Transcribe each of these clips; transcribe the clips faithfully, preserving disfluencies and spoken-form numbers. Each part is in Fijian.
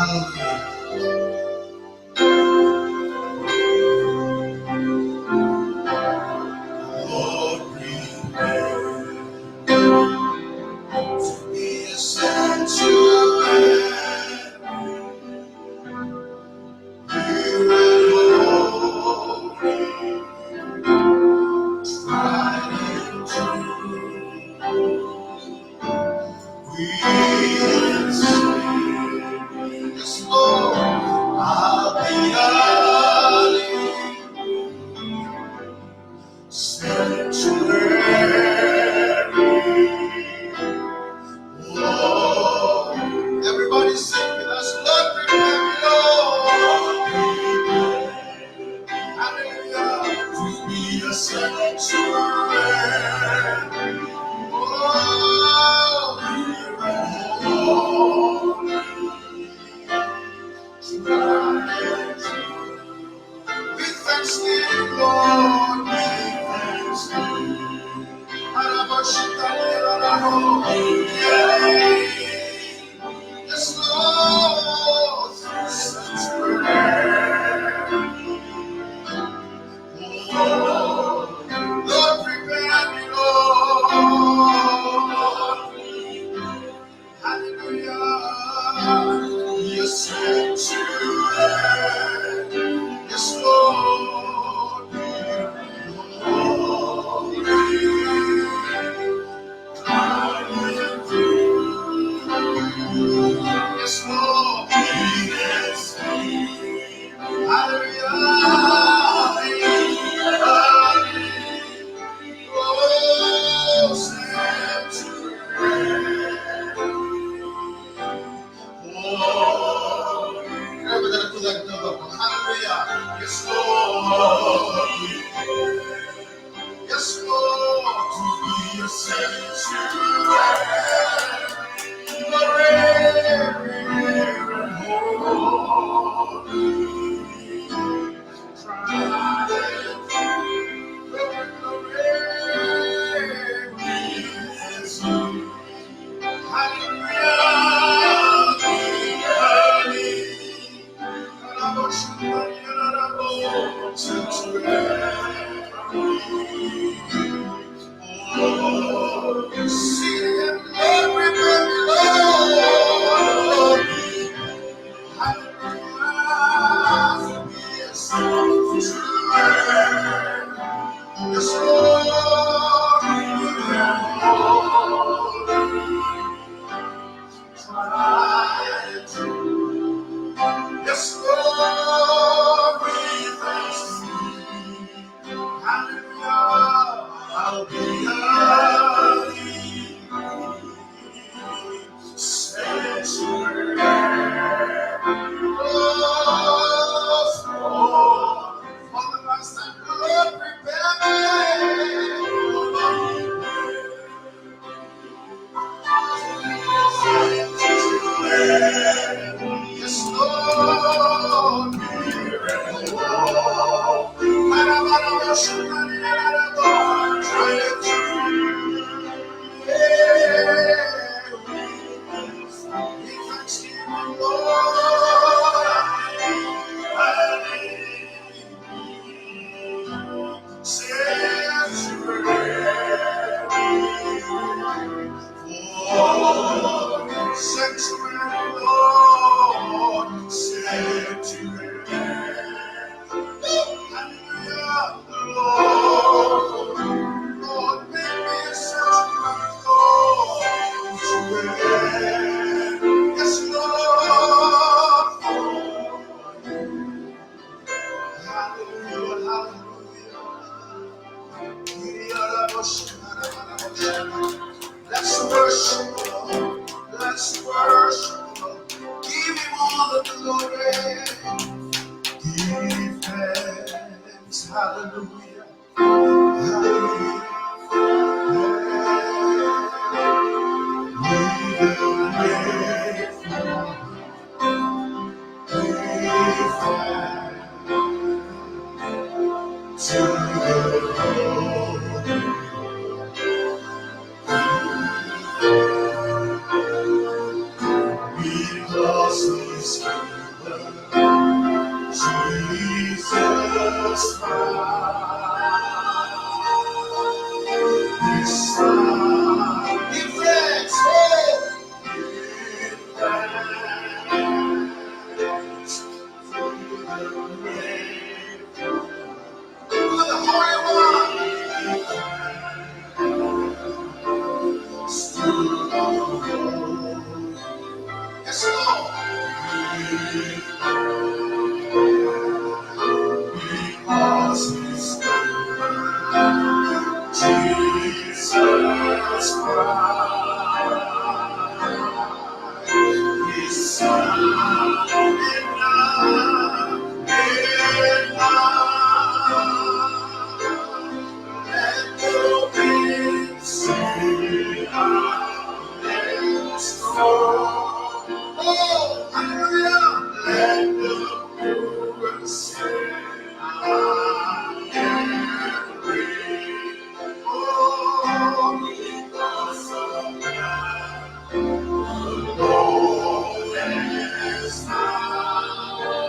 Lord, prepare to be a sanctuary, pure and holy, tried and true. We will sing, yes, Lord, I'll be a living sanctuary. Oh, everybody sing with us, Lord, prepare me, Lord. Hallelujah. To be a sanctuary. Oh, with thanksgiving, Lord, with thanksgiving. Yes, Lord, through sanctuary. Lord, prepare me, Lord. Hallelujah. Yes, sanctuary. Yes, Lord. Yes, Lord. Yes. Hallelujah. Oh, sanctuary. Oh, hallelujah. Yes, Lord. Yes, Lord, to be a sanctuary, pure and holy, tried and true. Hallelujah, hallelujah. Yes, Lord, we thank you. Hallelujah. I'll be a living sanctuary. Oh, Lord. For the last time, Lord, prepare me. Yes, Lord. Sanctuary, Lord, sanctuary, Lord, sanctuary. Hallelujah, Lord, Lord, make me a sanctuary, Lord, sanctuary. Yes, Lord. Hallelujah, hallelujah. Let's worship the Lord. Let's worship the Lord. Give him all the glory. Give thanks. Hallelujah. Hallelujah. We will wait for Jesus Christ, His Son. Give thanks, oh, give thanks to the great Yes, Lord. Because His name, Jesus Christ.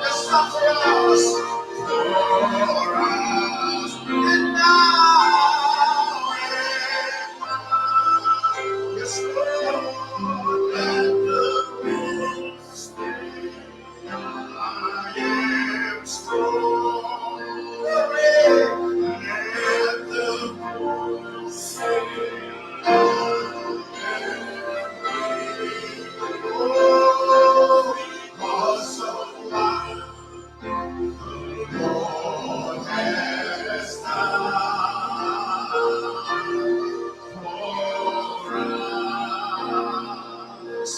It's not for us, for us, and now and forever. Yes, Lord, let the winds stay. I am strong. Let the winds stay. Oh, because of what the Lord has done for us.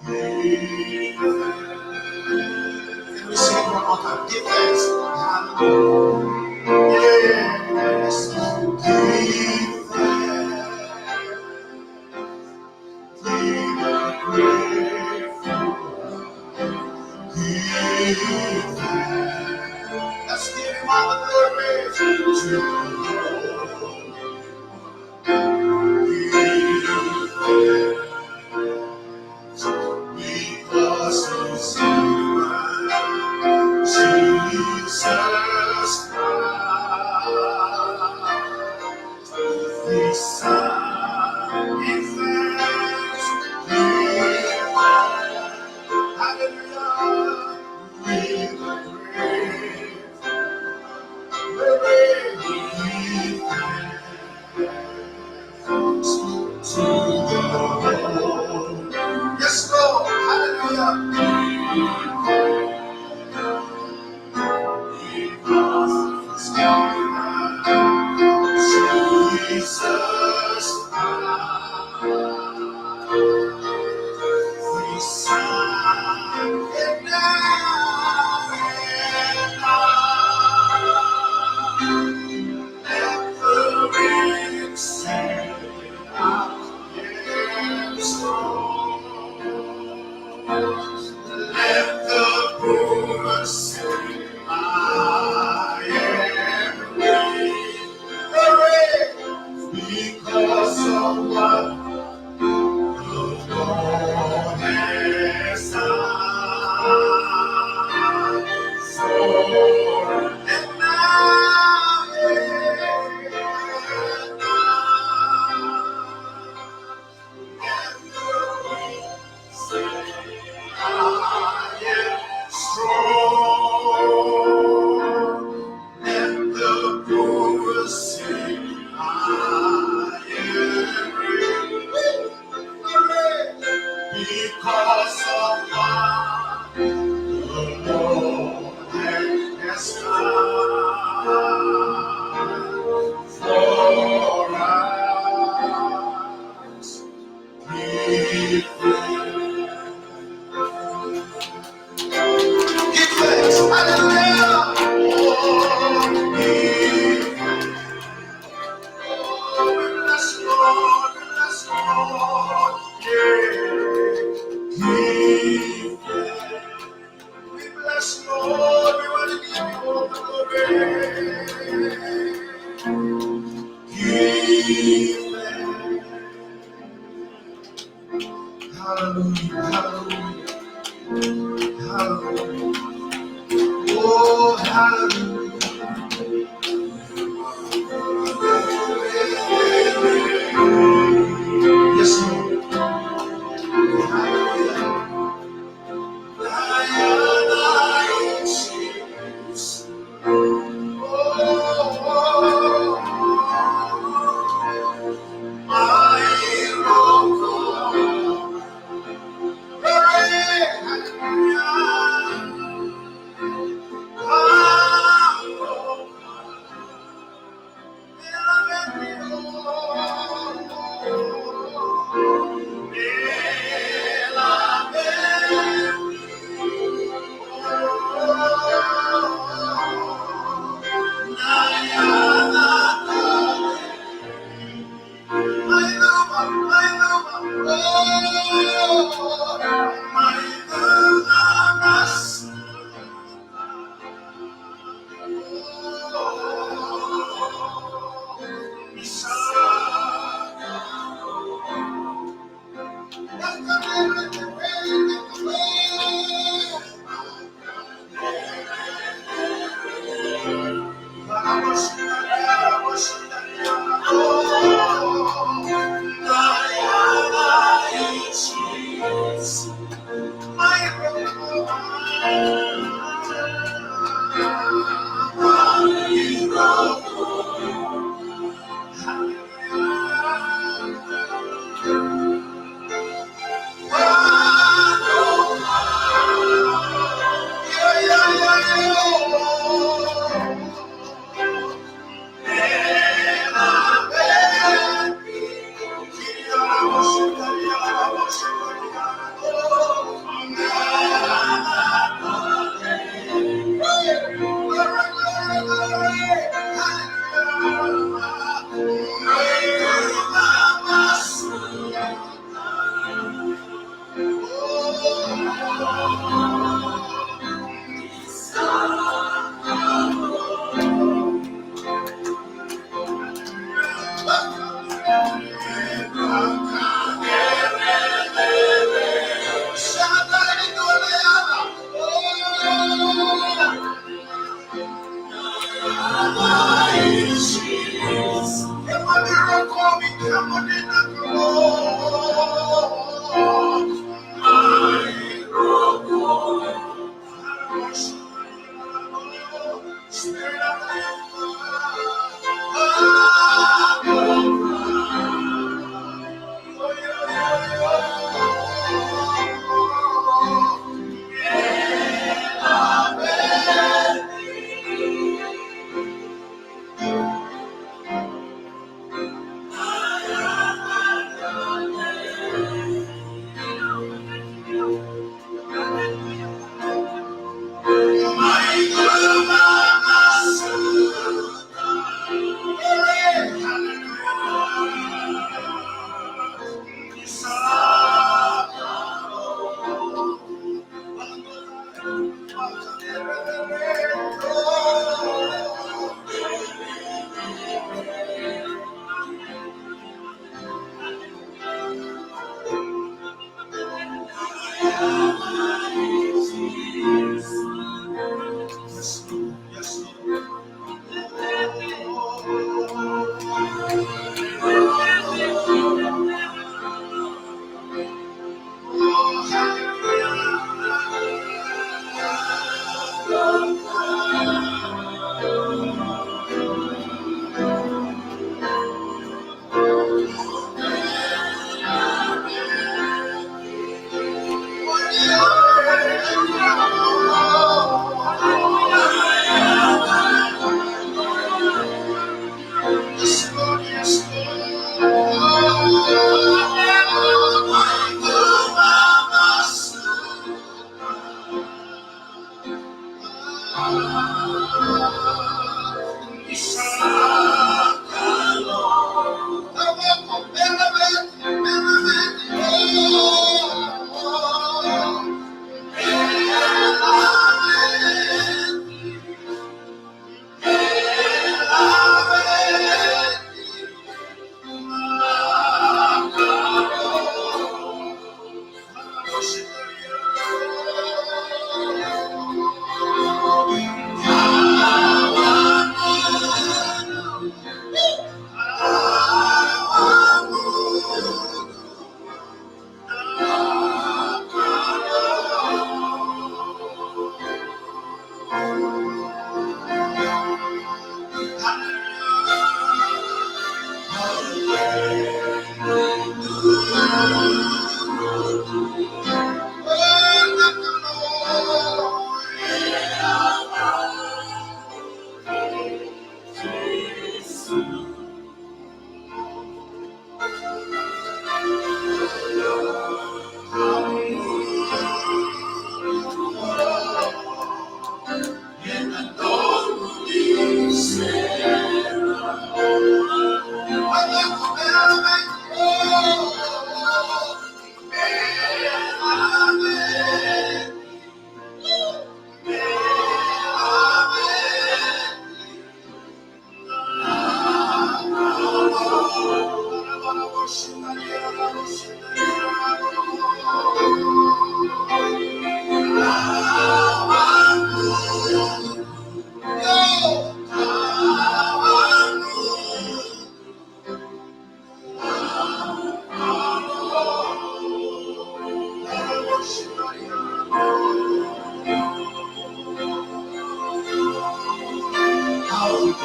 Give thanks. Can we sing one more time? Give thanks. Hallelujah. Yes. Give thanks. We are grateful. Give thanks. Let's give Him all the glory. To the Lord. Give thanks. Because He's human, Jesus Christ. His Son, give thanks, give thanks. Hallelujah. With a grateful, grateful thanks to the Lord. Yes, Lord. Hallelujah. Because Jesus Christ, His Son, and now, and now, let the weak say, I am strong. Let the poor say, I am rich. Hooray! Because of what the Lord has done for me. And now, and now, Hallelujah. Oh, hallelujah. Yes, Lord. Hallelujah.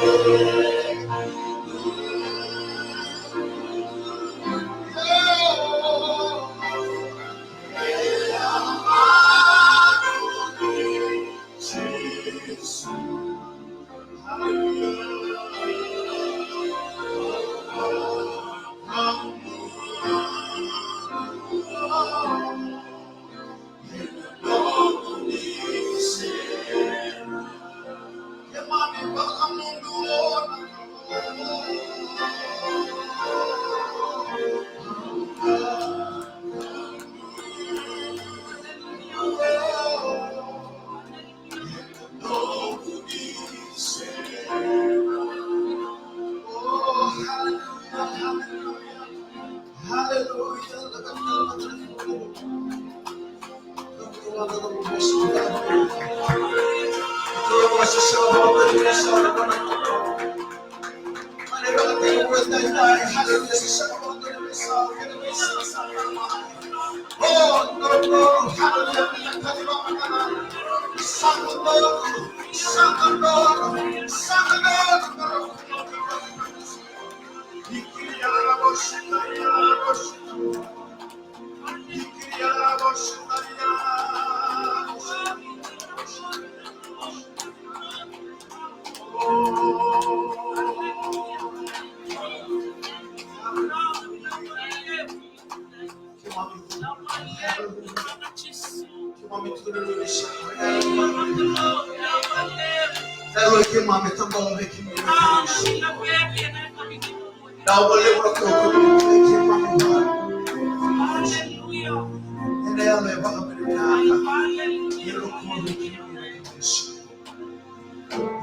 Oh, hallelujah, hallelujah, hallelujah.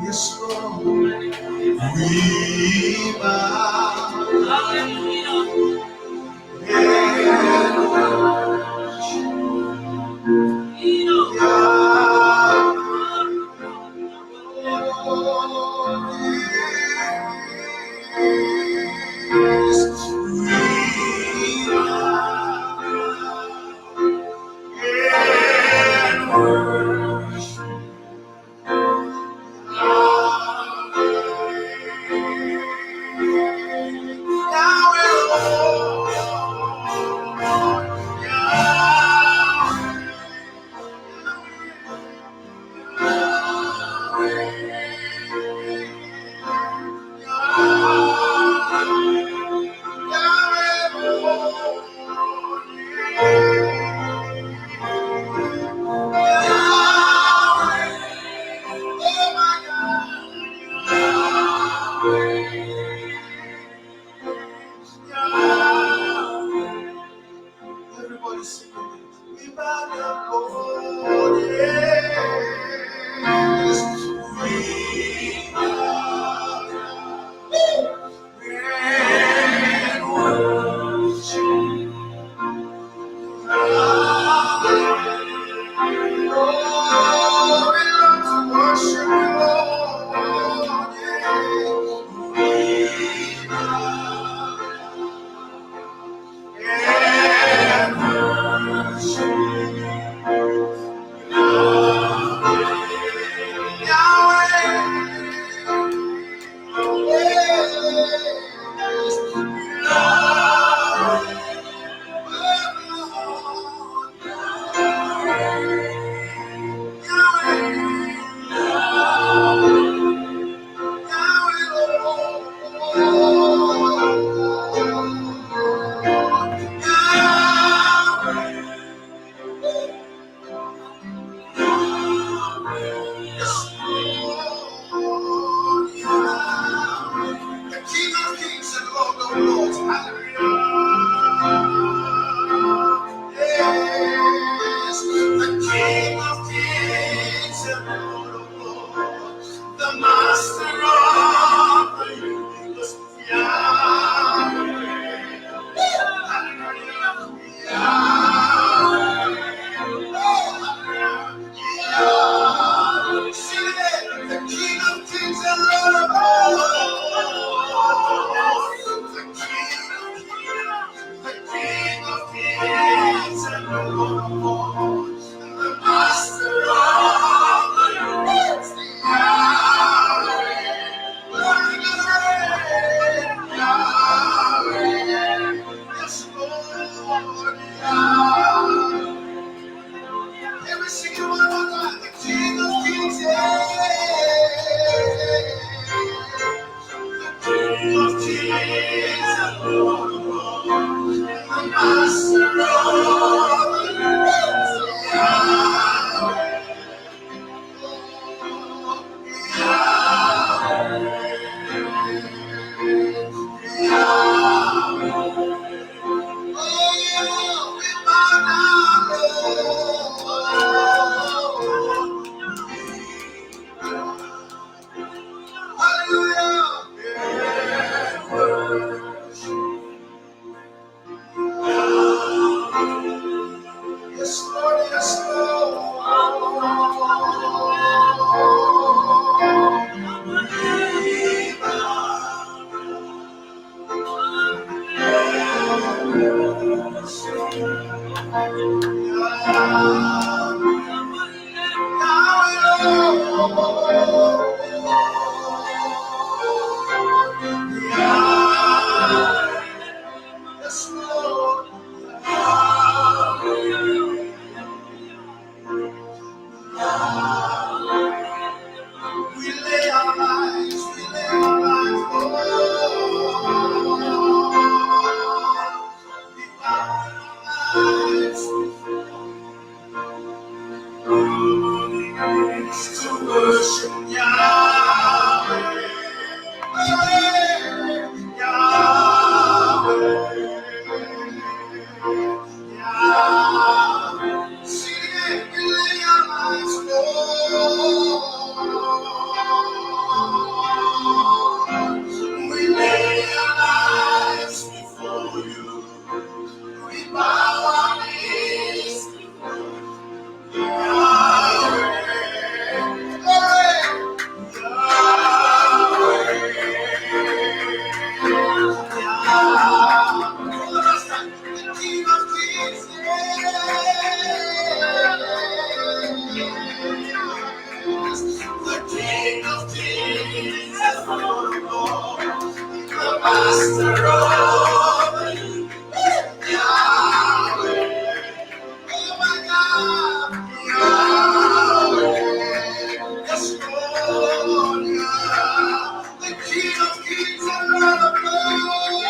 Yes, Lord. We bow and worship Yahweh. We bow and worship Everybody sing with me. We bow down before you. Yes, we bow down. And worship. Oh, we love to worship you, Lord. Yeah. And worship Yahweh. Yes, Lord, Yahweh, the King of kings and Lord of lords. Hallelujah. Yes, the King of kings and Lord of lords, the Master of the universe. Yahweh. Hallelujah. Yahweh. Oh, hallelujah. Yahweh. Sing it. The King of kings and Lord of lords. The King of Yes, Lord, yes, Lord. Yes, Lord. We lay our lives, we lay our lives, Lord. We bow our lives to worship Yahweh, Yahweh, Yahweh. Sing it, we lay our lives, Lord. We lay our lives before you. We bow our knees. The King of Kings, the Master of Yahweh. Oh my God, Yahweh. Yes, Lord, Yah-, the King of Kings and Lord of Lords.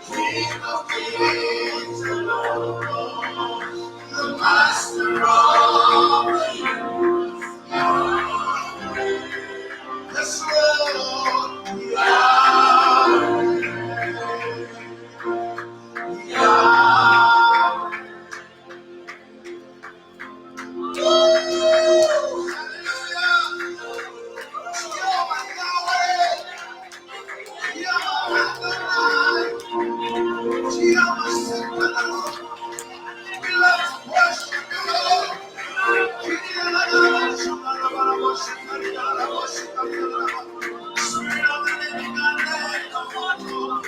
King of kings and Lord of lords, the master of the universe. Yes, Lord, we are. We are. Hallelujah. Jehovah Yahweh. Jehovah Adonai. Jehovah Shalom. We love to worship you, Lord. Spirit of the living God, let it come forth, Lord.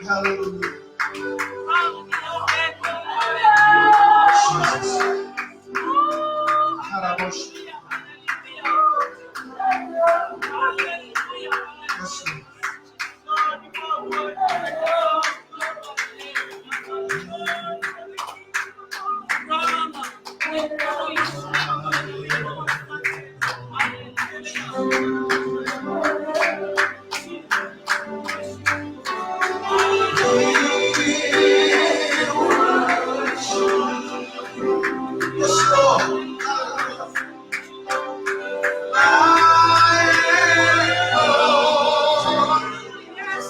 Hallelujah. Jesus. Yes, Lord. Yes, Lord. Yes.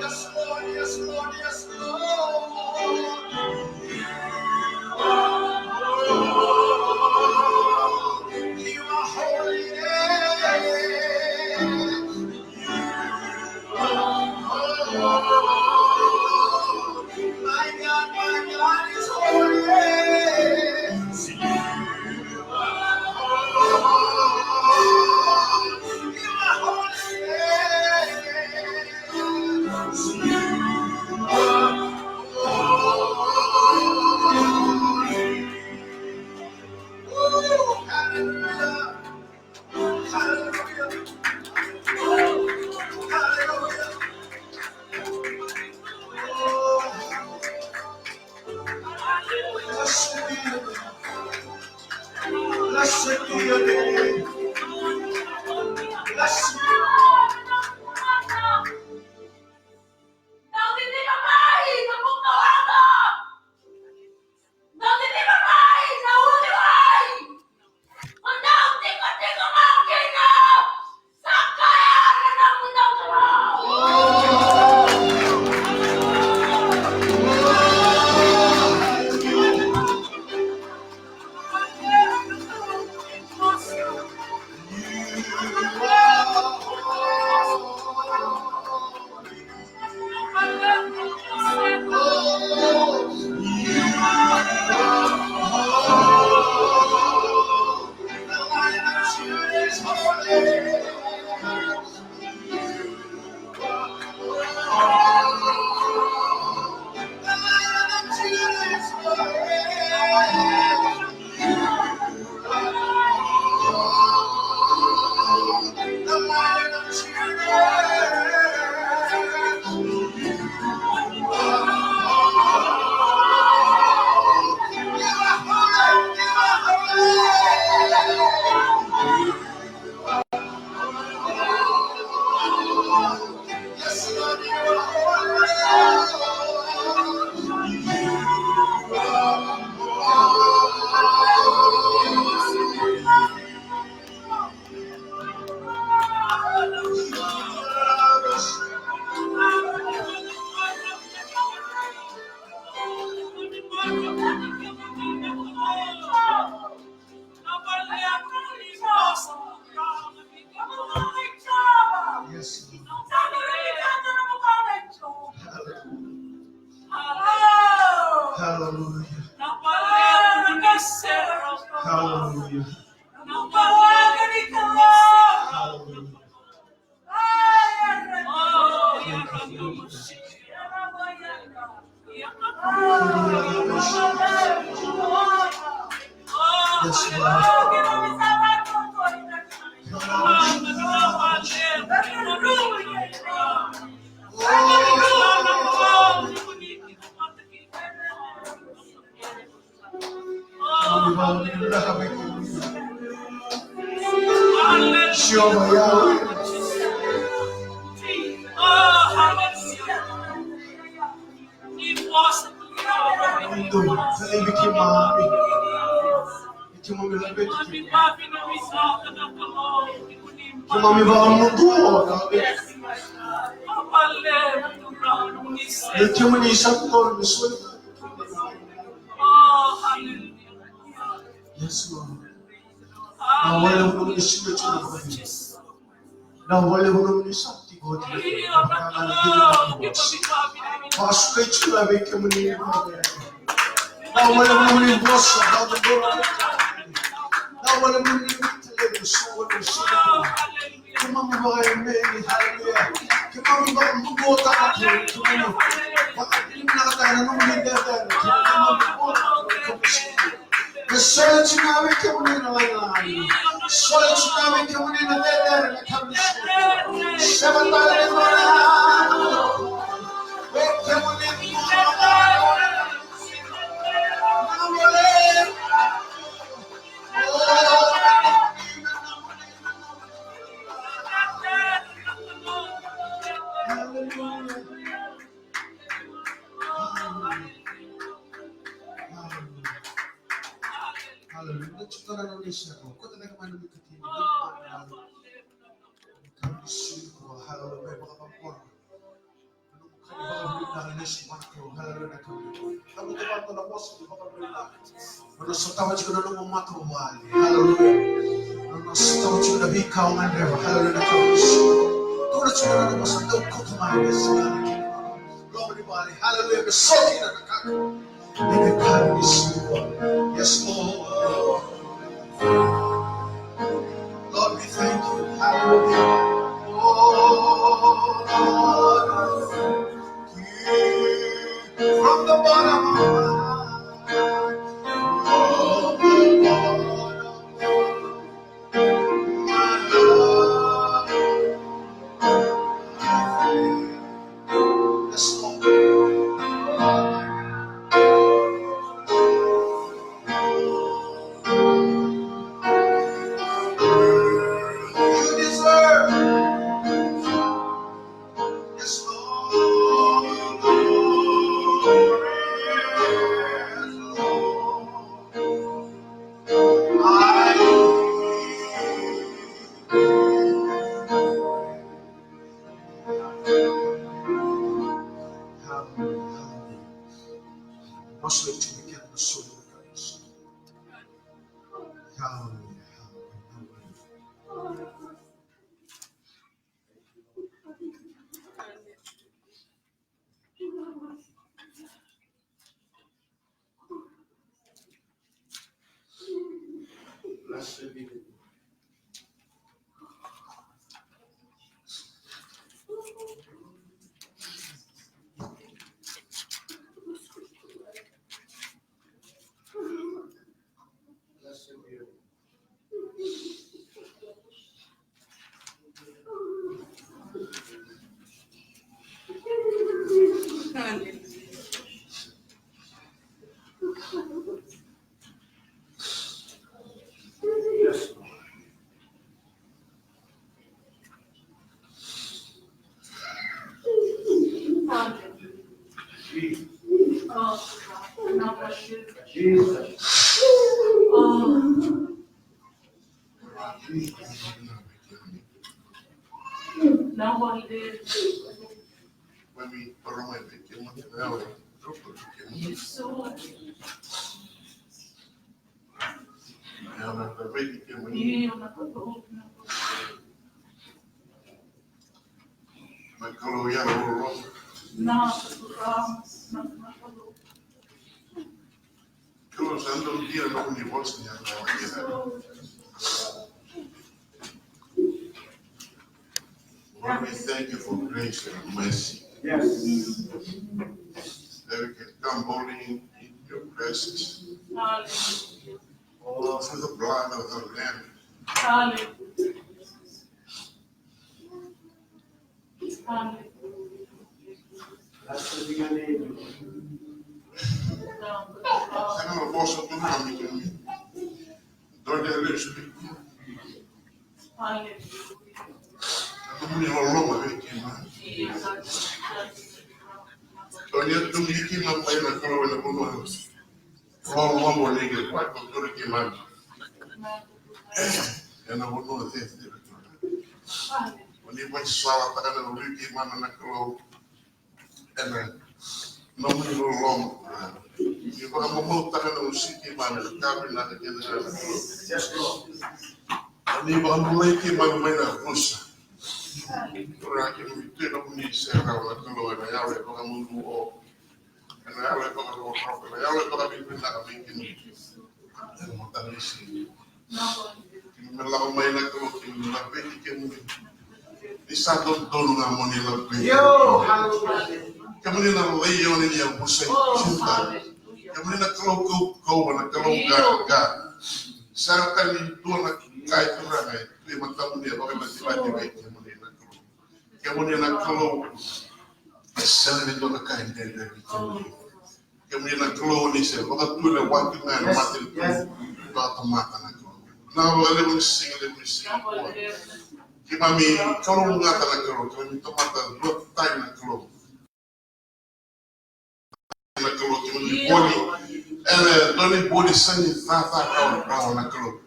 Yes, Lord, yes, Lord, yes, Lord. You are holy. My God, my God is holy. You are holy. Ooh, hallelujah. Hallelujah. Hallelujah. Oh, blessed be your name. Blessed be your name. Blessed be your name. Yes. Hallelujah. Hallelujah. Hallelujah. Yes, Lord. Jehovah Yahweh. Keimami laveti keimami. Keimami vakamudou, laveti. Ni kemuni sa tu qori me soli. Yes, Lord. Na wale vuna muni soli tu na vakavi. Na wale vuna muni sa tiko oti na vakavi. Vakasukai tu na vei kemuni. Na wale vuna muni vosa, na wale vuna muni vosa. Na wale vuna muni vosa, na wale vuna muni vosa. Keimami vakaemeni, haleluya. Keimami vakabubutaka, keimami vakavinakataka na nomuni cecere. Keimami vakavinakataka. Me soli tiko vei kemuni na lagilagi. Soli tiko vei kemuni na cecere, na ka ni soli. Sema tale na mona. Vei kemuni na mona. Na mona. Hallelujah. Hallelujah. Hallelujah. Hallelujah. Nona sotava tiko na nomu matavuvale. Hallelujah. Nona sotava tiko na veika o gadreva. Hallelujah. Tukuna tiko na nomu sa dau kauta mai na siga na kena loma ni vale. Hallelujah. Me soti na kakana. Yes, Lord. Lord, we thank you. Hallelujah. Lord, from the bottom of my heart, from the bottom of my heart, I thank you. Yes, Lord. You deserve. Yes, Lord. Yes, Lord. I Blessed be the name. Blessed be your name. Lord, we thank you for grace and mercy. Yes. That we can come boldly in your presence. Hallelujah. Oh, through the blood of the Lamb. Hallelujah. Hallelujah. Blessed be your name. Sega na vosa tu na mi. Nomuni loloma vei keimami. Oni a tu vei keimami mai na Kalou ena vanua loloma, ni qai vakaturi keimami ena vanua cecere. Oni vakaisolataka na loloma vei keimami na Kalou. Ena nomuni loloma. Ni vakamamautaka na usutu keimami na ka vinaka kece ga na Kalou. Ni vakabulai keimami mai na rusa. Turaga, keimami tu ena nomuni serau na Kalou, ena yalo e vakamalua. Ena yalo e vakarokoroko, ena yalo e vakavinavinaka vei keimami. Ena mataka ni siga. Keimami lako mai na Kalou, keimami laveti kemuni. Ni sa dodonu ga mo ni laveti. Kemuni na laione ni yavusa i Juta. Kemuni na Kalou kaukauwa, na Kalou qaqa. Sega tale ni dua na ka e Turaga e tu e matamuni e vakamatamata vei kemuni na Kalou. Kemuni na Kalou. E sega ni dua na ka e dredre vei kemuni. Kemuni na Kalou ni se vakatule wati na matanitu vakatamata na Kalou. Na vakalevu ni siga levu ni siga nikua. Keimami kalougata na Kalou, keimami tamata duatani na Kalou. Na Kalou, keimami voli ena dua na voli sa ni cacarawa na Kalou.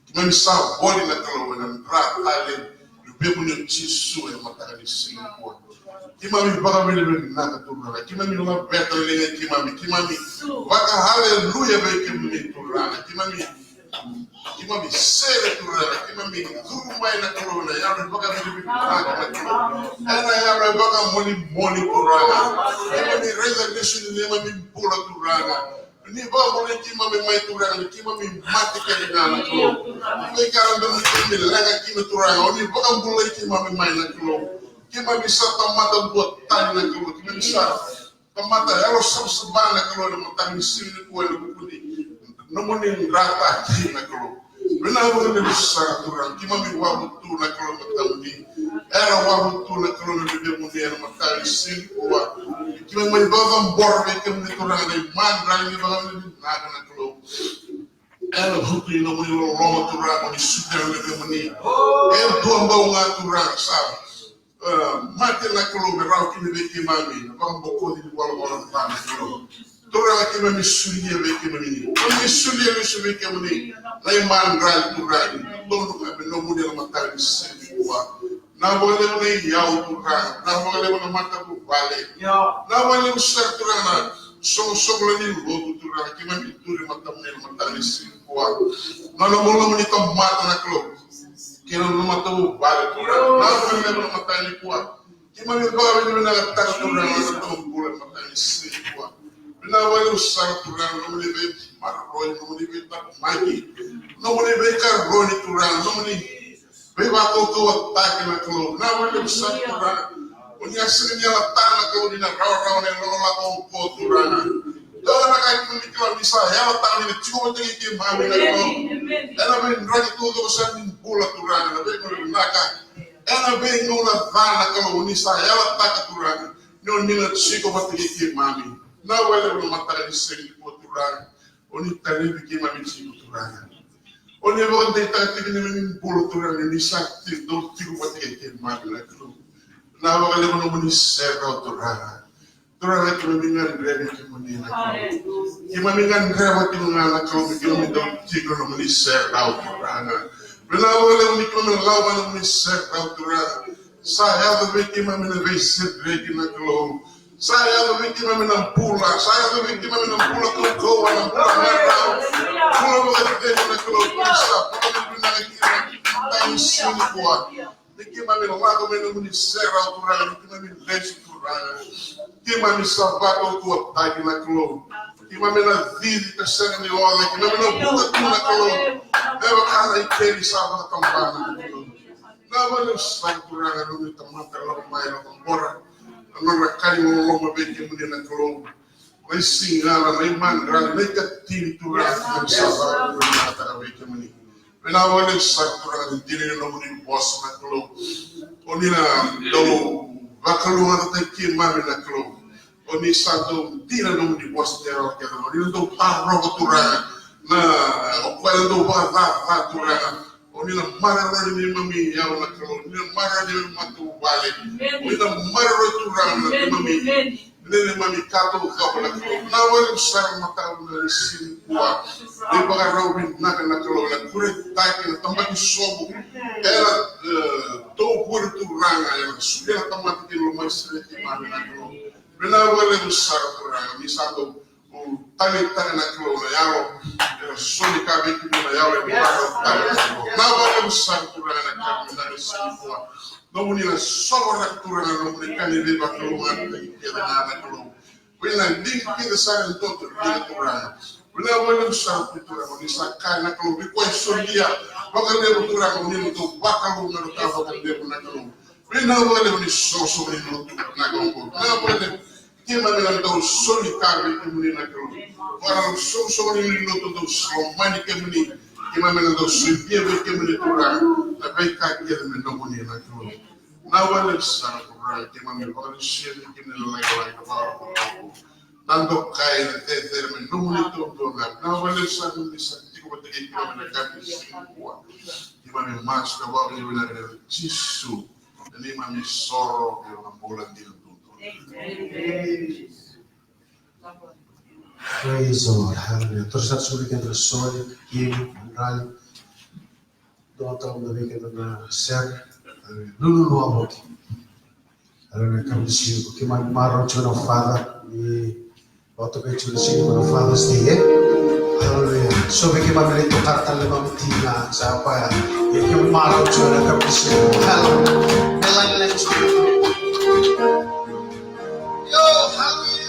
Keimami sa voli na Kalou ena dra talei ni veivuke i Jisu ena mataka ni siga nikua. Keimami vakavinavinaka Turaga, keimami laveta na liga i keimami, keimami vaka haleluya vei kemuni Turaga, keimami, keimami sere Turaga, keimami curu mai na Kalou ena yalo ni vakavinavinaka na Kalou, ena yalo e vakamolimoli Turaga, keimami raica lesu ni neimami bula Turaga. Ni vakabulai keimami mai Turaga, ni keimami mate kece ga na Kalou. Ni veika e dodonu ni keimami leqa kina Turaga, o ni vakabulai keimami mai na Kalou. Keimami sa tamata duatani na Kalou, keimami sa tamata yalo savasava na Kalou, ena mataka ni siga nikua ena vuku ni nomuni dra talei na Kalou. Vinaka vakalevu sara Turaga, keimami wavu tu na Kalou matamuni. Era wavu tu na Kalou na veivuke ena mataka ni siga nikua. Keimami mai vakacabora vei kemuni Turaga na imadrali ni vakavinavinaka na Kalou. Ena vuku ni nomuni loloma Turaga, ni sucu na veivuke. E dua bau ga Turaga sa E, mate na Kalou me rawa kina vei keimami na vakabokoci ni valavala ca na Kalou. Turaga, keimami solia vei kemuni, keimami solia lesu vei kemuni na imadrali Turaga, ni dodonu ga me nomuni ena mataka ni siga nikua. Na vakalevu na iyau Turaga, na vakalevu na matavuvale, na vakalevu sara Turaga na soqosoqo lewe ni lotu Turaga, keimami duri matamuni ena mataka ni siga nikua. Na nomuni tamata na Kalou. Kei na noda matavuvale Turaga, na vakalevu na mataka nikua. Keimami vakavinavinakataka Turaga na noda bula ena mataka ni siga nikua. Vinaka vakalevu sara Turaga na nomuni veimaroroi, na nomuni veitaqomaki, na nomuni veikaroni Turaga, na nomuni veivakaukauwataki na Kalou. Na vakalevu sara Turaga. O ni a sega ni yalataka na Kalou ni na rawarawa na ilakolako oqo Turaga. Dua na ka keimami kila ni sa yalataka ni na tiko vata kei keimami na Kalou. Ena veidraki taucoko sara ni bula Turaga, na veigauna vinaka, ena veigauna ca na Kalou, ni sa yalataka Turaga ni o ni na tiko vata kei keimami. Na vakalevu na mataka ni siga nikua Turaga. O ni tarai keimami tiko Turaga. O ni vakadeitaka tiko na neimami bula Turaga, ni sa tiko, dau tiko vata kei keimami na Kalou. Na vakalevu na nomuni serau Turaga. Turaga, keimami gadreva kemuni na Kalou. Keimami gadreva tiko ga na Kalou me keimami dau tiko ena nomuni serau Turaga. Vinaka vakalevu ni keimami lako ena nomuni serau Turaga. Sa yaco vei keimami na veisereki na Kalou. Sa yaco vei keimami na bula. Sa yaco vei keimami na bula kaukauwa, na bula marau. Bula vakacegu na Kalou. Keimami sa vakavinavinaka kina na taimi siga nikua. Ni keimami lako mai ena nomuni serau Turaga, ni keimami lesu Turaga. Keimami sa vakautuataki na Kalou. Keimami na cici ka sega ni oca, keimami na vuka tu na Kalou. Me vaka na ikeli sa vakatabana na Kalou. Na vakalevu sara Turaga na nomuni tamata lako mai na vakabora. Na nodra kani loloma vei kemuni na Kalou. Na isigala, na imadrali, na ikatini Turaga, keimami sa vakavinavinakataka vei kemuni. Vinaka vakalevu sara Turaga ni dina ni nomuni vosa na Kalou. O ni na dau vakalougatataki keimami na Kalou. O ni sa dau dina nomuni vosa ni rawa kece, o ni na dau tarova Turaga. Na, o koya na dau vakacacaturaga. O ni na maroroi neimami yawa na Kalou, ni na maroroi neimami matavuvale. O ni na maroroi Turaga na neimami neimami ka taucoko na Kalou. Na wale sara mataka na siga nikua. Ni vakarau vinaka na Kalou, na kuretaki na tabaki sobu. Era tou kuri Turaga, era sulia na tamata kina lo mai sere ki mami na Kalou. Vinaka vakalevu sara Turaga, ni sa dau talitaka na Kalou na yalo. Era soli ka vei kemuni na yalo, era talitaka na Kalou. Vinaka vakalevu sara Turaga na ka me na me siga nikua. Nomuni na sovaraka Turaga, nomuni ka ni vei vakalou ga na keda na Kalou. Vei na digi keda sara e doto keda Turaga. Vinaka vakalevu sara tu Turaga, ni sa kaya na Kalou, vei koya e solia vakalevu Turaga, ni na dau vakalou ga na ka vakalevu na Kalou. Vinaka vakalevu ni sosomi ni lotu na Kalou. Vinaka vakalevu. Keimami na dau soli ka vei kemuni na Kalou. Vaka na sosomi ni lotu dau solomani kemuni. Keimami na dau solia vei kemuni Turaga na veika kece me nomuni na Kalou. Na wale sara Turaga, keimami vakalesui kemuni na lailai na vakarokoko. Na dokai na cecere me nomuni taudua na. Na wale sara ni sa tiko vata kei keimami na ka me siga nikua. Keimami masu ka vakavinavinaka vei Jisu. Na neimami soro, na bula dina dudu. Praise the Lord. Hallelujah. Tou sa soli keda soli, kina, mandrali. Dua tau na vei keda na sere. Hallelujah. Lululu a boki. Hallelujah. Come to see you. Keimami marau tiko na Father. Ni Vatokai tiko na siga ni Father's Day, e? Hallelujah. So vei keimami lai tokara tale na neimami tina, sa koya. Ia keimami marau tiko na kapisi. Hallelujah. Me lai lai tiko. Yo, hallelujah.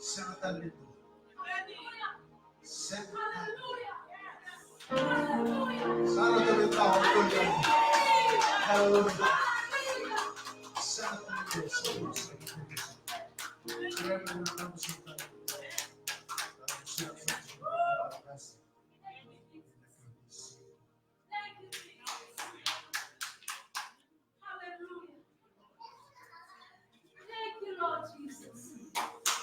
Sega tale ni dua. Sega tale. Sega tale ni dua. Hallelujah. Sega tale ni dua. Hallelujah. Thank you, Lord Jesus.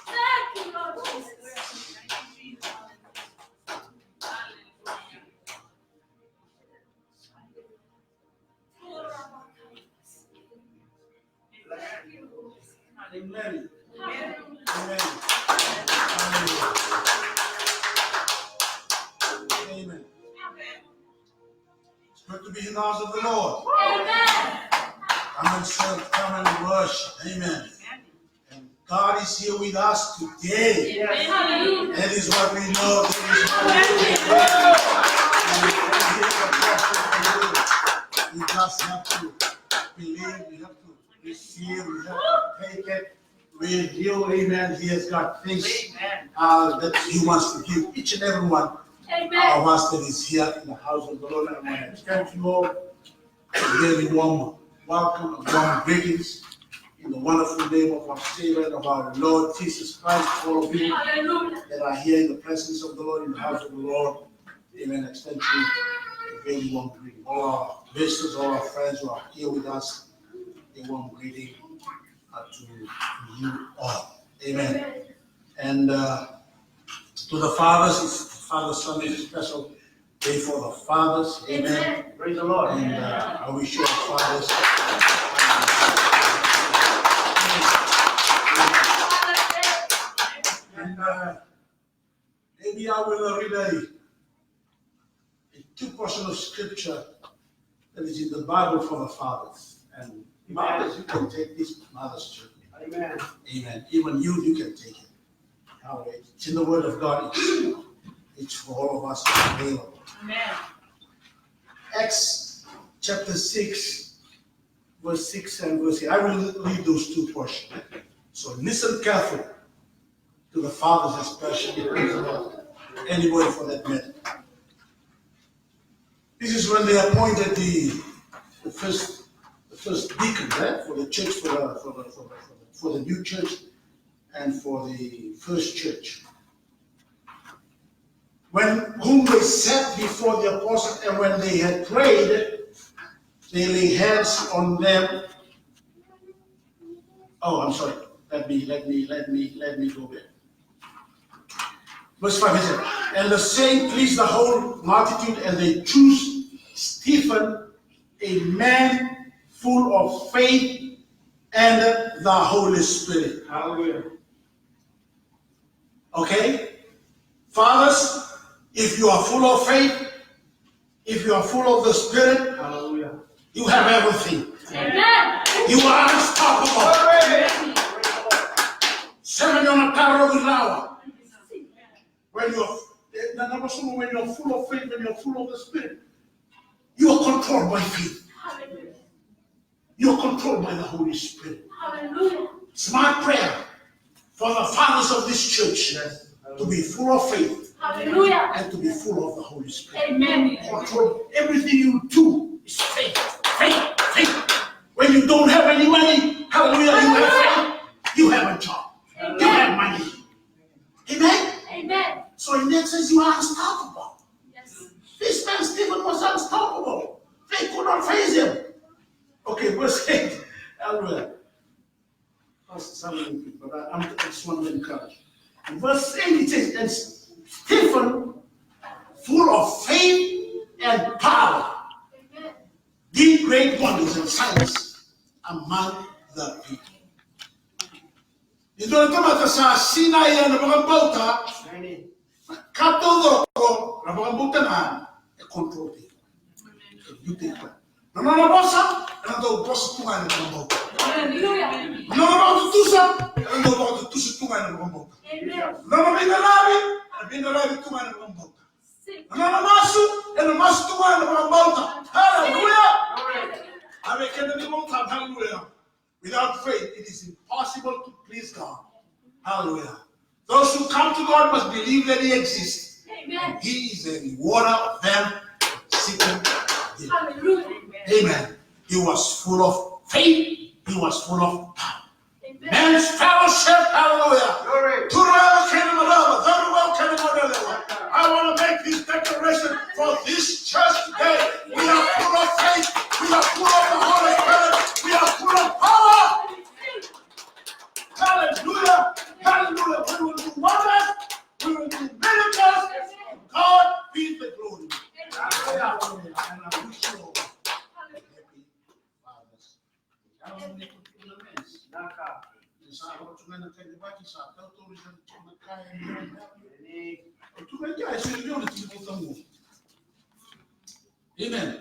Thank you, Lord Jesus. Amen. Amen. Amen. Amen. It's good to be in the house of the Lord. Amen. Come and serve, come and worship. Amen. And God is here with us today. Amen. That is what we know. That is what we know. And we are here for God. We just have to believe. We have to receive. We have to take it. With you, amen. He has got things, uh, that he wants to give each and every one, uh, of us that is here in the house of the Lord. I want to thank you all. A very warm welcome and warm greetings in the wonderful name of our Savior and of our Lord Jesus Christ. All of you that are here in the presence of the Lord, in the house of the Lord, amen. Extend to you a very warm greeting. All our visitors, all our friends who are here with us, a warm greeting, uh, to you all. Amen. And, uh, to the fathers, it's Father's Sunday, it's a special day for the fathers. Amen. Praise the Lord. And, uh, I wish you all fathers. And, uh, maybe I will read a, a two portion of scripture that is in the Bible for the fathers. And mothers, you can take this, mothers too. Amen. Amen. Even you, you can take it. All right. It's in the Word of God. It's, it's for all of us available. Amen. Acts chapter six, verse six and verse eight. I will read those two portions. So listen carefully to the fathers especially, anybody for that matter. This is when they appointed the, the first, the first deacon, eh, for the church, for the, for the, for the, for the, for the new church and for the first church. When whom they set before the apostles, and when they had prayed, they laid hands on them. Oh, I'm sorry. Let me, let me, let me, let me go back. Verse five, he said, "And the saying pleased the whole multitude, and they chose Stephen, a man full of faith and the Holy Spirit." Hallelujah. Okay? Fathers, if you are full of faith, if you are full of the Spirit, hallelujah, you have everything. Amen. You are unstoppable. Glory. you are, na, na vosa, when you are full of faith, when you are full of the Spirit, you are controlled by faith. Hallelujah. You are controlled by the Holy Spirit. Hallelujah. It's my prayer for the fathers of this church, yes, to be full of faith, hallelujah, and to be full of the Holy Spirit. Amen. Control everything you do is faith, faith, faith. When you don't have any money, hallelujah, you have faith, you have a job, you have money. Amen? Amen. So in that sense, you are unstoppable. Yes. This man Stephen was unstoppable. They could not phase him. Okay, verse eight. Hallelujah. Pastor Samuel, but I, I'm, I just want to encourage. In verse eight it says, "And Stephen, full of faith and power, did great wonders and signs among the people." Ni dua na tamata sa sinai ena vakabauta, ka taucoko na vakabauta ga e control tiko. E biuta tiko. Na nona vosa, ena dau vosa tu ga ena vakabauta. Hallelujah. Na nona vakatutusa, ena dau vakatutusa tu ga ena vakabauta. Amen. Na nona veiqaravi, ena veiqaravi tu ga ena vakabauta. Na nona masu, ena masu tu ga ena vakabauta. Hallelujah. Ave keda ni vakabauta, hallelujah. Without faith, it is impossible to please God. Hallelujah. Those who come to God must believe that He exists. Amen. And He is a rewarder of them that seek Him. Hallelujah. Amen. He was full of faith. He was full of power. Amen. Men's fellowship, hallelujah. Glory. Turaga kei na marama, cauravou kei na gone yalewa. I want to make this declaration for this church today. We are full of faith. We are full of the Holy Spirit. We are full of power. Hallelujah. Hallelujah. We will do wonders. We will do miracles. To God be the glory. Hallelujah. And I wish you all a happy Father's Day. Amen.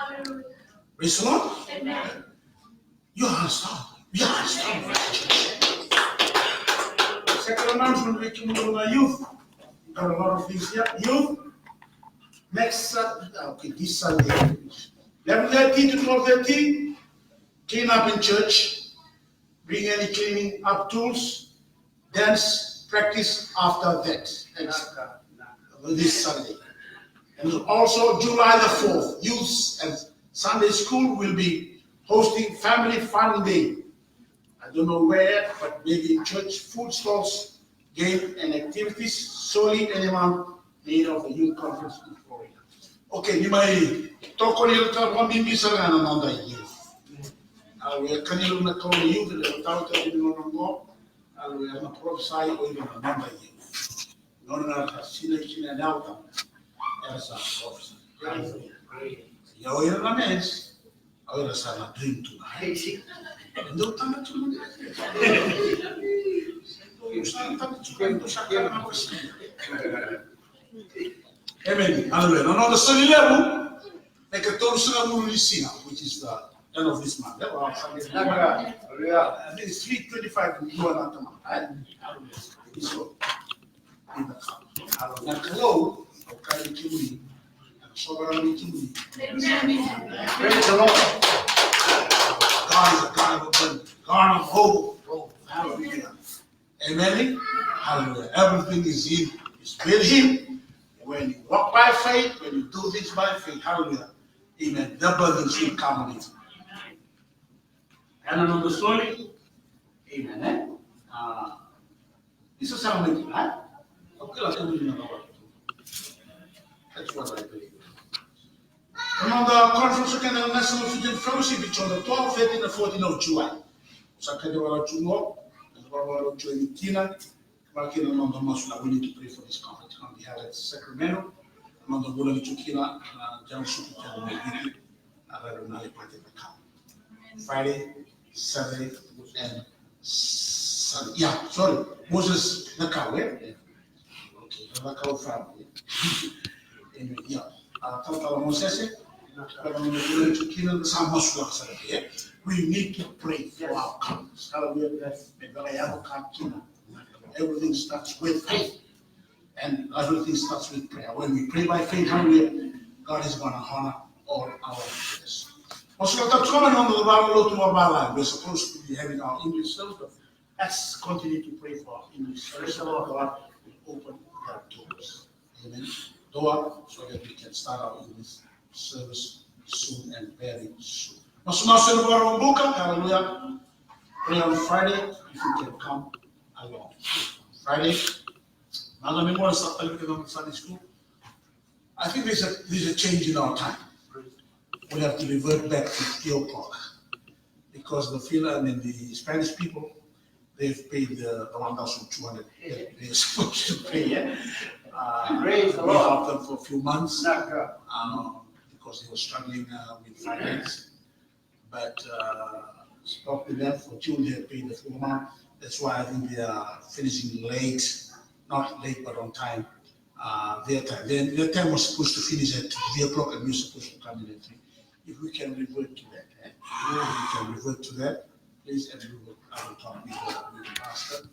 Hallelujah. Praise the Lord. Amen. You are unstoppable. You are unstoppable. Second announcement, we can do the youth. Got a lot of things here. Youth, next Sun-, okay, this Sunday, eleven thirty to twelve thirty, clean up in church. Bring any cleaning up tools. Dance practice after that, next, this Sunday. And also July the fourth, youth and Sunday school will be hosting family fun day. I don't know where, but maybe in church, food stalls, game and activities. Sorry, anyone need of the youth conference in Florida. Okay, ni mai tokoni ira tale vakabibi sara ga na noda youth. Au e kani ira na Kalou na youth, e tau tale ni nona qo. Au e na prophesy o ira na noda youth. Nona na sinai kina na altar. Era sa prophesy. Ia o ira na men's, o ira sa na dream tu ga. E dau tana tu ga. E dau tana tu ga, e dau sa kana na vosa. Amen. Hallelujah. Na noda soli levu, na ikatolusagavulu ni siga, which is the end of this month. Eh, well, Sunday. Hallelujah. I think it's three twenty-five in Luanatama, right? Hallelujah. So, in the cup. Hallelujah. Na Kalou, au kaya vei kemuni, na sovaraki vei kemuni. Amen. Praise the Lord. God is a God of abundance, God of hope. Hallelujah. Amen. Hallelujah. Everything is in, is with him. When you walk by faith, when you do things by faith, hallelujah. Amen. The abundance will come on you. Ena noda soli. Amen, eh? Ah, isa sa mai, eh? Okay, la, that's what I believe. Na noda conference kei na National Fusion Fellowship, it's on the twelve, thirteen and fourteen of July. Sa kena wara tu qo, na wara tu e kina, kei na noda masu la, we need to pray for this conference. It's gonna be held at Sacramento. Na noda vula ni tu kina, na General Secretary, na Reverend Nale Pate Nakau. Friday, Saturday, and Sunday. Yeah, sorry. Moses Nakau, eh? Yeah. Okay, Nakau family. Anyway, yeah. Uh, Talatala Moses, eh? Talatala Moses, eh? We need to pray for our couples. Hallelujah. Yes. Me vakayaco ka kina. Everything starts with faith. And everything starts with prayer. When we pray by faith, hallelujah, God is gonna honor all our prayers. Masu na tatu na nona vale lotu, vale. We're supposed to be having our English service, but let's continue to pray for our English service. Praise the Lord. God will open their doors. Amen. Door so that we can start our English service soon and very soon. Masu, masu ena Vakaraubuka, hallelujah. Pray on Friday, if you can come along. Friday, macawa ni qo sa tale vei keda na Sunday school. I think there's a, there's a change in our time. We have to revert back to three o'clock because the Fila, I mean, the Spanish people, they've paid the, the one thousand two hundred that they're supposed to pay. Yeah. Uh, Praise the we Lord. Helped them for a few months, Not good. Um, because they were struggling, uh, with finance. But, uh, spoke with them for June, they paid the full amount. That's why I think they are finishing late, not late, but on time. Uh, their time, their, their time was supposed to finish at three o'clock, and we're supposed to come in at three. If we can revert to that, eh? If we can revert to that, please, and we will, I will talk with the, with the pastor.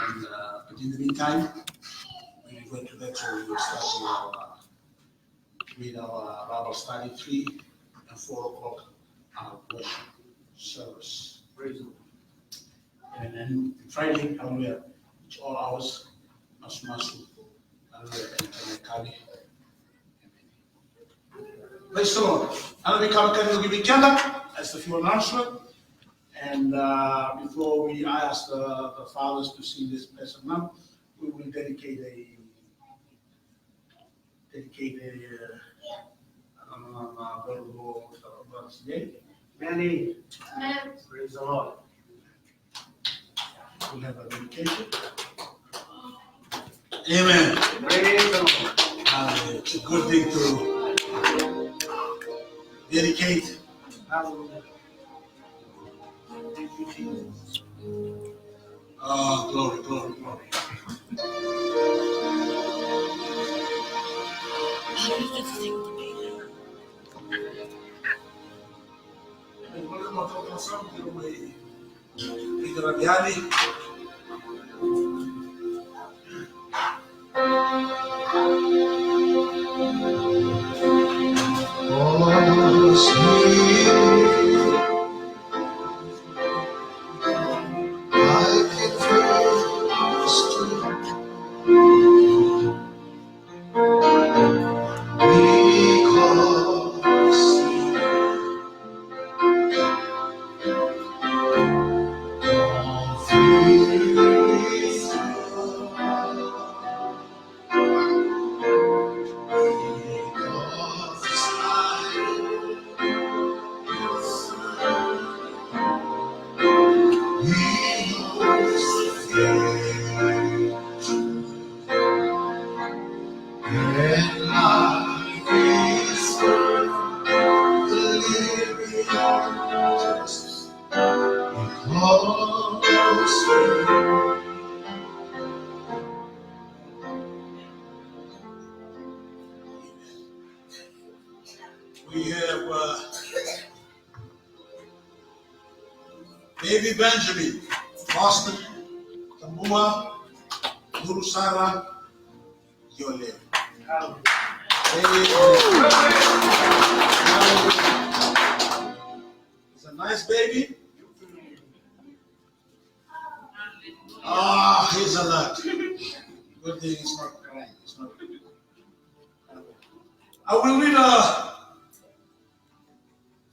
And, uh, but in the meantime, we revert to that, so we will start with our, uh, with our Bible study, three and four o'clock, our worship service. Praise the Lord. And then Friday, hallelujah, it's all hours, masu masu, hallelujah, and, and, and, Praise the Lord. Ana vei keda, keda, give me keda. That's the few announcement. And, uh, before we ask the, the fathers to sing this blessed hymn, we will dedicate a, dedicate a, uh, um, uh, uh, Manny. Amen. Praise the Lord. We have a dedication. Amen. Praise the Lord. Hallelujah. It's a good thing to dedicate. Hallelujah. Oh, glory, glory, glory. Hey, welcome, welcome, welcome. We have, uh, Baby Benjamin, Boston, Tambua, Guru Sara, Yole. Amen. He's a nice baby. Ah, he's alert. Good thing he's not crying. He's not. I will read a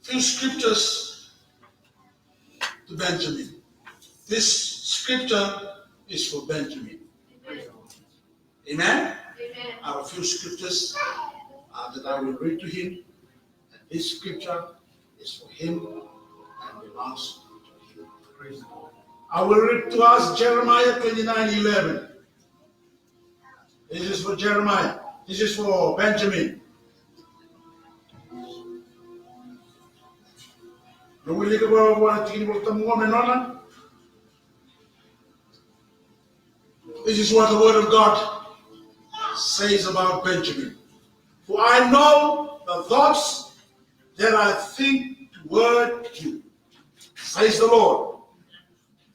few scriptures to Benjamin. This scripture is for Benjamin. Amen? Amen. I have a few scriptures, uh, that I will read to him. And this scripture is for him and belongs to him. Praise the Lord. I will read to us Jeremiah twenty-nine eleven. This is for Jeremiah. This is for Benjamin. This is what the word of God says about Benjamin. For I know the thoughts that I think toward you, says the Lord.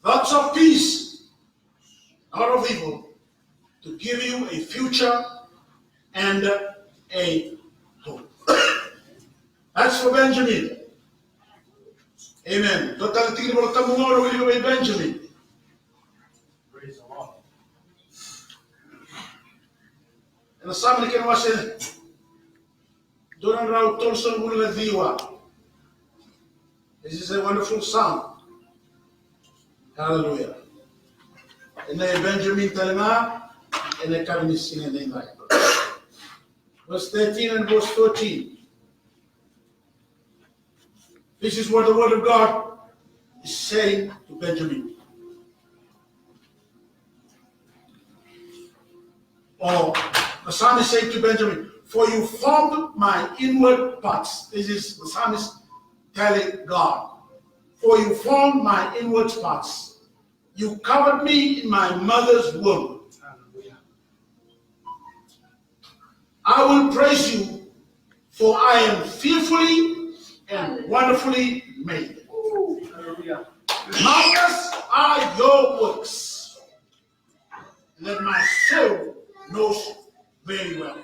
Thoughts of peace not of evil, to give you a future and a hope. That's for Benjamin. Amen. Tou tale tiki ni Volatabu qo, na wilika vei Benjamin. Praise the Lord. Ena Same na kena wase dua na drau tolusagavulu ka ciwa. This is a wonderful psalm. Hallelujah. Ena Benjamin tale ga, ena yakavi ni siga edaidai. Verse thirteen and verse fourteen. This is what the word of God is saying to Benjamin. Or the psalmist said to Benjamin, "For you formed my inward parts." This is the psalmist telling God, "For you formed my inward parts. You covered me in my mother's womb. I will praise you, for I am fearfully and wonderfully made. Marvelous are your works that my soul knows very well."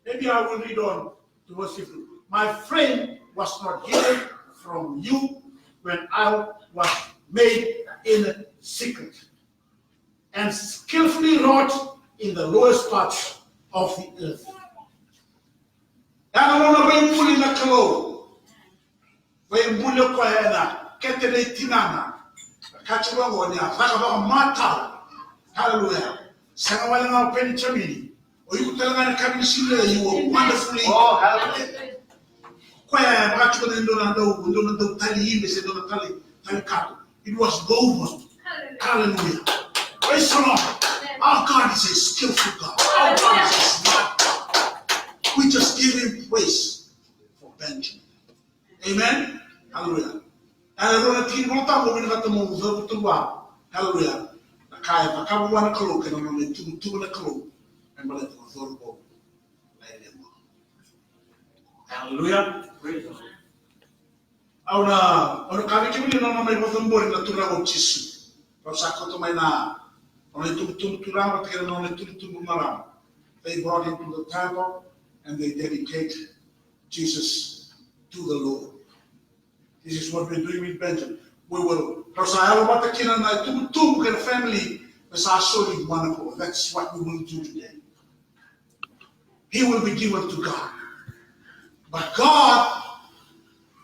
Maybe I will read on to verse fifteen. "My frame was not hidden from you when I was made in secret and skillfully wrought in the lowest parts of the earth." Ya na nona veibuli na Kalou. Veibuli o koya ena kete ni tinana. Ka tiko qo ni a caka vakamatau. Hallelujah. Sega wale ga o Penijamini. O iko tale ga na ka ni sila, you were wonderfully. Oh, hallelujah. Koya e vaka tiko na dua na dau, dua na dau tali ibe se dua na tali, tali kato. It was woven. Hallelujah. Praise the Lord. Our God is a skillful God. Our God is a smart God. We just give him praise for Benjamin. Amen. Hallelujah. Hallelujah. Tiki ni Volatabu, vinakata mo cavuta vua. Hallelujah. Na ka e cakava vua na Kalou kei na nona itubutubu na Kalou. Me baleta na cauravou. Hallelujah. Praise the Lord. Au na, au na kaya vei kemuni na nona mai vakacabori na Turaga o Jisu. Rau sa kauta mai na nona itubutubu turaga vata kei na nona itubutubu marama. They brought him to the temple and they dedicate Jesus to the Lord. This is what we're doing with Benjamin. We will, rau sa yalovata kina na itubutubu kei na family, me sa soli vua na Kalou. That's what we will do today. He will be given to God. But God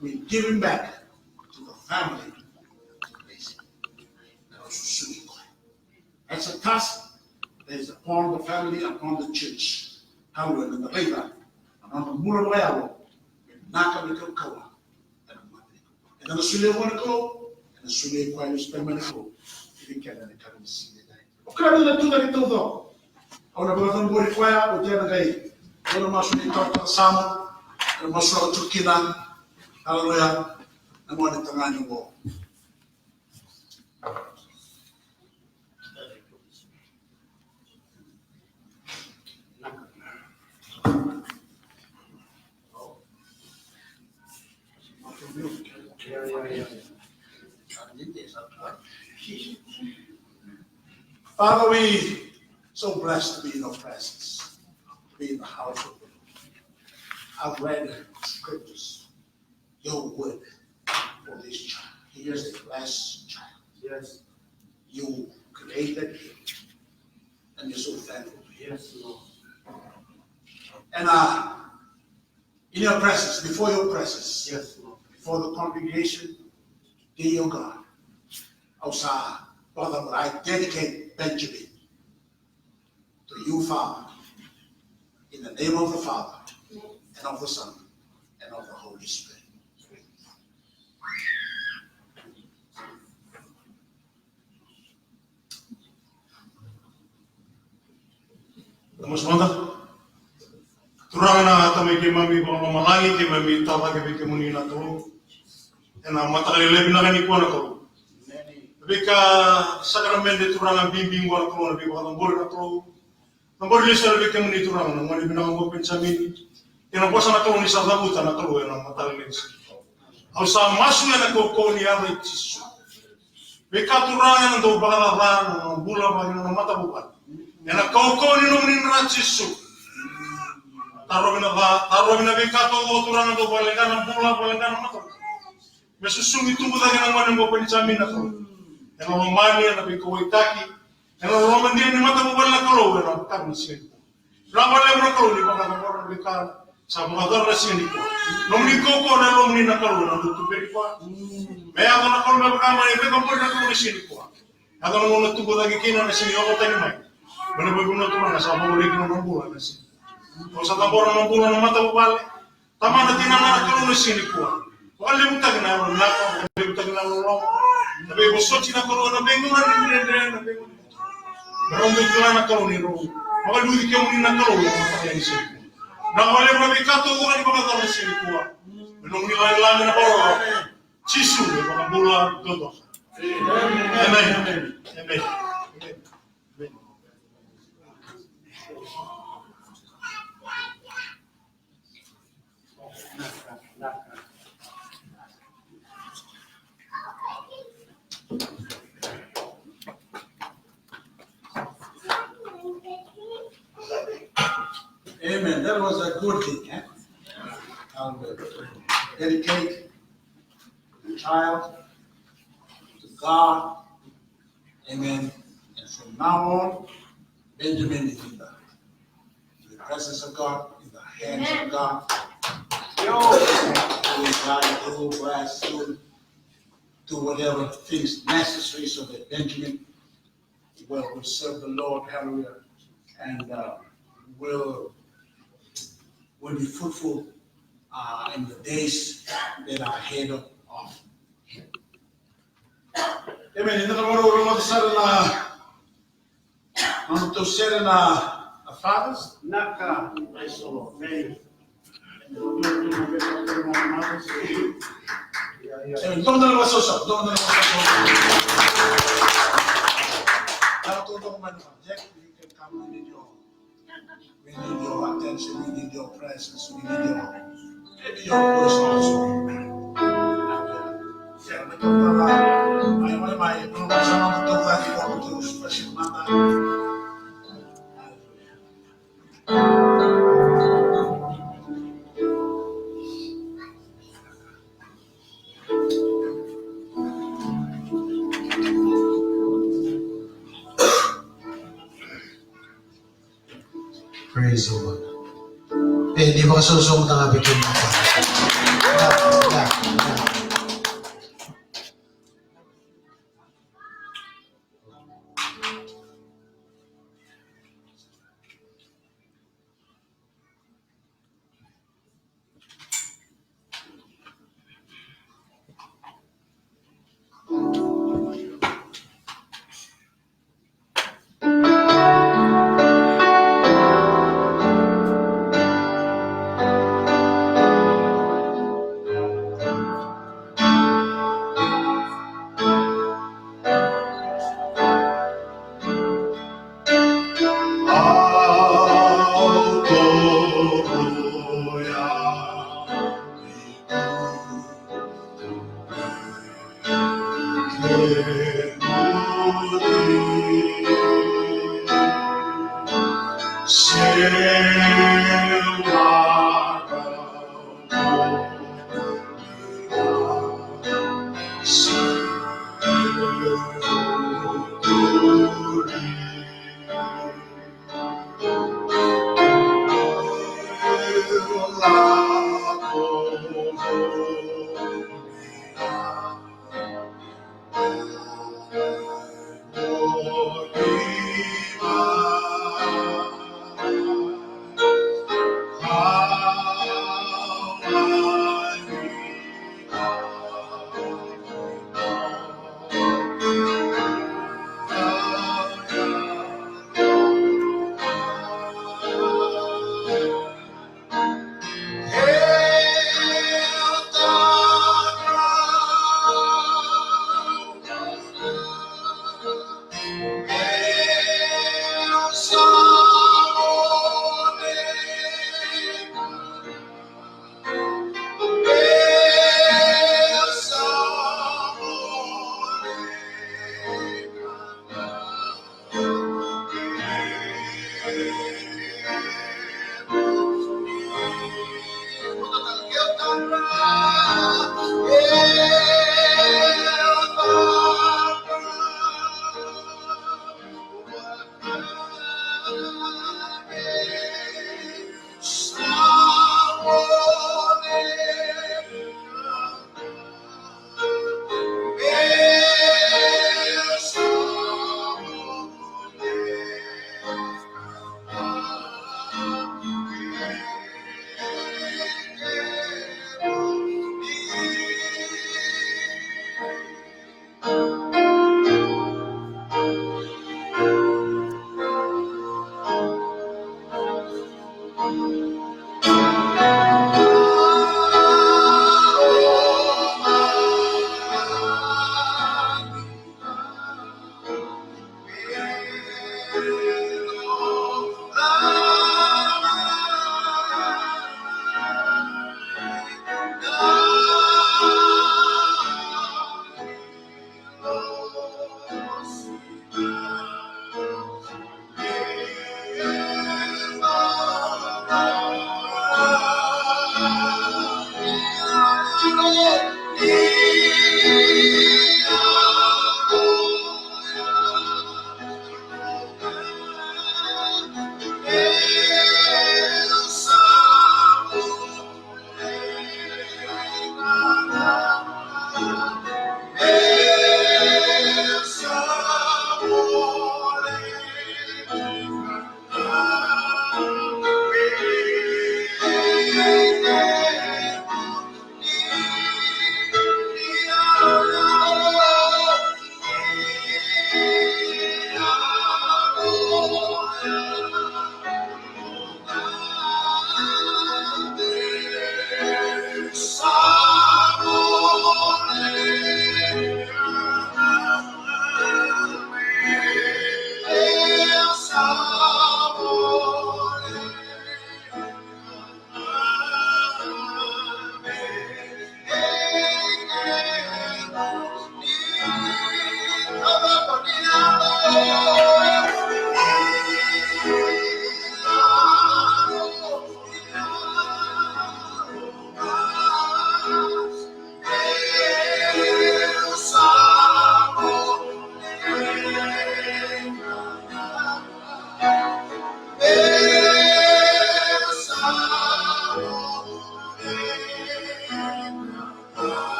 will give him back to the family. That's a task that is upon the family, upon the church. Hallelujah. Na raica na nona bula vakayalo, vinaka, me kaukauwa. Eda na solia vua na Kalou, eda na solia koya, eda na solia mai na Kalou. Vei keda na ka ni siga. O keda na tucake taucoko. Au na vakacabori koya, o tea na qai. Au na masu ni taucoko sa mo. Au na masu au tu kina. Hallelujah. Na moni tagane qo. Father, we so blessed to be in your presence, to be in the house of the Lord. I've read scriptures, your word for this child. He is a blessed child. Yes. You created him, and you're so thankful to him. Yes, Lord. And uh, in your presence, before your presence, yes, Lord, before the congregation, dear God, au sa, Father, I dedicate Benjamin to you, Father, in the name of the Father, and of the Son, and of the Holy Spirit. Vamos manda. Turaga na Tamai keimami vakalomalagi, keimami tacake vei kemuni na Kalou. Ena mataka lailai vinaka nikua na Kalou. Veika sakaramede Turaga bibi qo na Kalou, na veivakacabori na Kalou. Cabori lesu vei kemuni Turaga na gone vinaka qo Penijamini. Kei na vosa na Kalou ni sa cavuta na Kalou ena mataka lailai. Au sa masu ena kaukauwa ni yaca i Jisu. Veika Turaga ena dau vakacaca na nona bula vata kei na nona matavuvale. Ena kaukauwa ni nomuni dra Jisu. Tarovi na ca, tarovi na veika taucoko Turaga, dau vakaleqa na bula, vakaleqa na matavuvale. Me susugi tubu cake na gone qo o Penijamini na Kalou. Ena lomani, ena veikauwaitaki, ena loloma dina ni matavuvale na Kalou, ena vukataki na siga nikua. Vinaka vakalevu na Kalou ni vakacabora na veika sa vakacabora na siga nikua. Nomuni kaukauwa na lomuni na Kalou ena dau tuberi koya. Me yaco na Kalou me vaka mai na veika bori na Kalou na siga nikua. Yaco na gauna tubu cake kina na siga ni Okotani mai. Me na veivanua Turaga sa vakareki na nona bula na siga. Au sa cabora na bula na matavuvale. Tamana, tinana na Kalou na siga nikua. Vakalevutaki na yalo vinaka, vakalevutaki na loloma. Na veivosoti na Kalou, na veigauna ni dredre, na veigauna ni dredre. Me rau dau kila na Kalou ni rau vakaluci kemuni na Kalou ena mataka ni siga nikua. Na vakalevu na veika taucoko ni vakacala na siga nikua. Me nomuni lagilagi na vakarorogo. Jisu na iVakabula dodonu. Emeni. Emeni. Emeni. Amen. That was a good thing, eh? Hallelujah. Dedicate the child to God. Amen. And from now on, Benjamin is in the, in the presence of God, in the hands of God. Yo, God will bless you. Do whatever things necessary so that Benjamin will, will serve the Lord. Hallelujah. And uh, will, will be fruitful uh, in the days that are ahead of, of him. Amen. Eda na vakarau rogoca sara na nodratou sere na, na fathers. Naka, praise the Lord. Thank you. Amen. Dou na vakasausa, dou na vakasausa. Jack, you can come with your We need your attention, we need your presence, we need your, we need your voice also. And, uh, yeah, mai, mai, mai, mai, mai, special mother. Praise the Lord. E, ni vakasausau mada ga vei kemuni na Kalou.